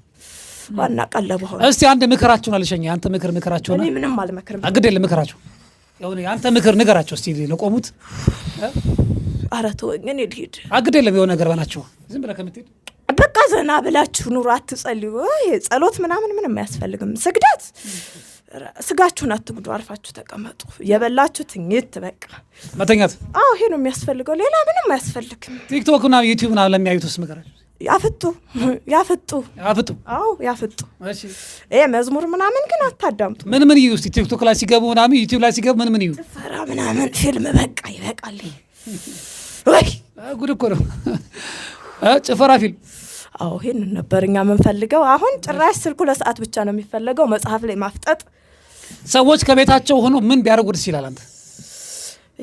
ዋና ቀለብ ሆነ። እስቲ አንድ ምክራችሁን አልሸኝ። አንተ ምክር ምክራችሁ እኔ ምንም አልመክርም። ግድ የለም ምክራችሁ። የሆነ አንተ ምክር ንገራቸው እስቲ ለቆሙት። ኧረ ተወኝ፣ እኔ ልሂድ። ግድ የለም የሆነ ነገር በላቸው። ዝም ብለህ ከምትሄድ በቃ ዘና ብላችሁ ኑሩ፣ አትጸልዩ። ይሄ ጸሎት ምናምን ምንም አያስፈልግም። ስግደት ስጋችሁን አትጉዱ፣ አርፋችሁ ተቀመጡ። የበላችሁ ትኝት በቃ መተኛት። አዎ ይሄ ነው የሚያስፈልገው፣ ሌላ ምንም አያስፈልግም። ቲክቶክ እና ዩቲዩብ ምናምን ለሚያዩት ውስጥ ምከራቸው። ያፍጡ ያፍጡ ያፍጡ። አዎ ያፍጡ። ይሄ መዝሙር ምናምን ግን አታዳምጡ። ምን ምን እዩ እስቲ ቲክቶክ ላይ ሲገቡ ምናምን ዩቲዩብ ላይ ሲገቡ ምን ምን እዩ? ጭፈራ ምናምን ፊልም በቃ ይበቃል። ወይ ጉድ እኮ ነው ጭፈራ ፊልም። አዎ ይሄንን ነበር እኛ የምንፈልገው። አሁን ጭራሽ ስልኩ ለሰዓት ብቻ ነው የሚፈለገው፣ መጽሐፍ ላይ ማፍጠጥ። ሰዎች ከቤታቸው ሆኖ ምን ቢያደርጉ ደስ ይላል? አንተ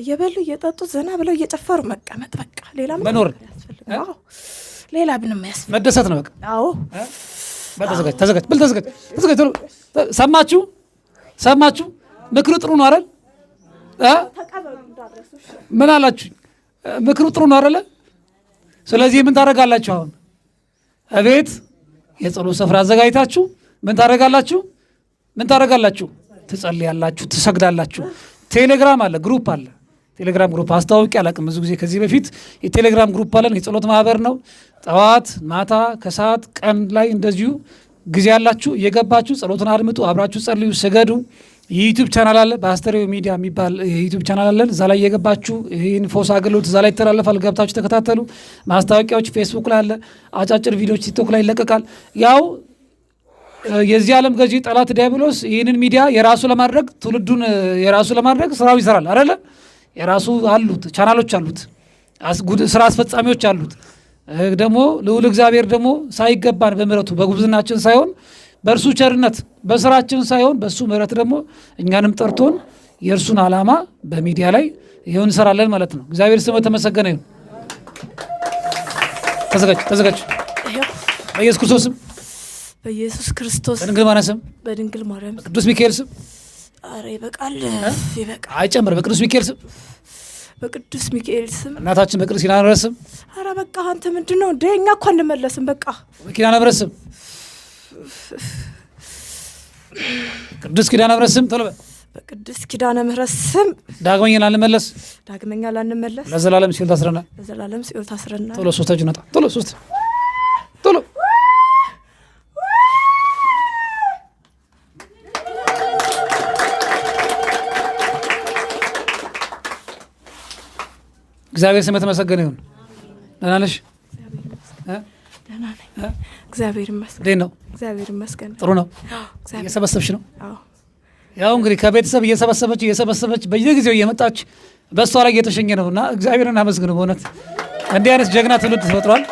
እየበሉ እየጠጡ ዘና ብለው እየጨፈሩ መቀመጥ በቃ ሌላ ምንም መኖር አያስፈልግም። አዎ ሌላ ምንም አያስፈልግም። መደሰት ነው በቃ። አዎ ተዘጋጅ ተዘጋጅ ብል ተዘጋጅ ተዘጋጅ። ቶሎ ሰማችሁ ሰማችሁ። ምክሩ ጥሩ ነው አይደል? ምን አላችሁ? ምክሩ ጥሩ ነው አይደለ? ስለዚህ ምን ታደርጋላችሁ? አሁን እቤት የጸሎት ስፍራ አዘጋጅታችሁ ምን ታደርጋላችሁ? ምን ታደርጋላችሁ? ትጸልያላችሁ፣ ትሰግዳላችሁ። ቴሌግራም አለ፣ group አለ። ቴሌግራም group አስተዋውቄ አላውቅም። ብዙ ጊዜ ከዚህ በፊት የቴሌግራም group አለን። የጸሎት ማህበር ነው። ጠዋት ማታ፣ ከሰዓት ቀን ላይ እንደዚሁ ጊዜ ያላችሁ እየገባችሁ ጸሎትን አድምጡ፣ አብራችሁ ጸልዩ፣ ስገዱ። የዩቲዩብ ቻናል አለ፣ በአስተርእዮ ሚዲያ የሚባል የዩቲዩብ ቻናል አለን። እዛ ላይ እየገባችሁ ይህን ፈውስ አገልግሎት እዛ ላይ ይተላለፋል። ገብታችሁ ተከታተሉ። ማስታወቂያዎች ፌስቡክ ላይ አለ፣ አጫጭር ቪዲዮዎች ቲክቶክ ላይ ይለቀቃል። ያው የዚህ ዓለም ገዢ ጠላት ዲያብሎስ ይህንን ሚዲያ የራሱ ለማድረግ ትውልዱን የራሱ ለማድረግ ስራው ይሰራል አይደለ? የራሱ አሉት ቻናሎች አሉት፣ ስራ አስፈጻሚዎች አሉት። ደግሞ ልዑል እግዚአብሔር ደግሞ ሳይገባን በምሕረቱ በጉብዝናችን ሳይሆን በእርሱ ቸርነት በስራችን ሳይሆን በእሱ ምሕረት ደግሞ እኛንም ጠርቶን የእርሱን ዓላማ በሚዲያ ላይ ይኸው እንሰራለን ማለት ነው። እግዚአብሔር ስሙ የተመሰገነ ይሁን። ተዘጋጅ ተዘጋጅ። በኢየሱስ ክርስቶስ ስም፣ በኢየሱስ ክርስቶስ በድንግል ማርያም ስም፣ በድንግል ማርያም ስም፣ በቅዱስ ሚካኤል ስም። ኧረ ይበቃል ይበቃል። አይጨምር። በቅዱስ ሚካኤል ስም፣ በቅዱስ ሚካኤል ስም፣ እናታችን በቅዱስ ኪዳነ ምሕረት ስም። ኧረ በቃ አንተ ምንድን ነው እንደ እኛ እኮ አንመለስም። በቃ በኪዳነ ምሕረት ስም፣ ቅዱስ ኪዳነ ምሕረት ስም ቶሎ በል። በቅዱስ ኪዳነ ምሕረት ስም ዳግመኛ ላንመለስ፣ ዳግመኛ ላንመለስ ለዘላለም ሲኦል ታስረናል። ለዘላለም ሲኦል ታስረናል። ቶሎ ሶስት እጅ ነጣ። ቶሎ ሶስት ቶሎ። እግዚአብሔር ስም የተመሰገነ ይሁን። ደህና ነሽ? ደህና ነኝ፣ እግዚአብሔር ይመስገን። እንዴት ነው? እግዚአብሔር ይመስገን። ጥሩ ነው። እየሰበሰብሽ ነው? አዎ። ያው እንግዲህ ከቤተሰብ እየሰበሰበች እየሰበሰበች በየጊዜው እየመጣች በእሷ ላይ እየተሸኘ ነው እና እግዚአብሔርን አመስግኑ። በእውነት እንዲህ አይነት ጀግና ትውልድ ተፈጥሯል።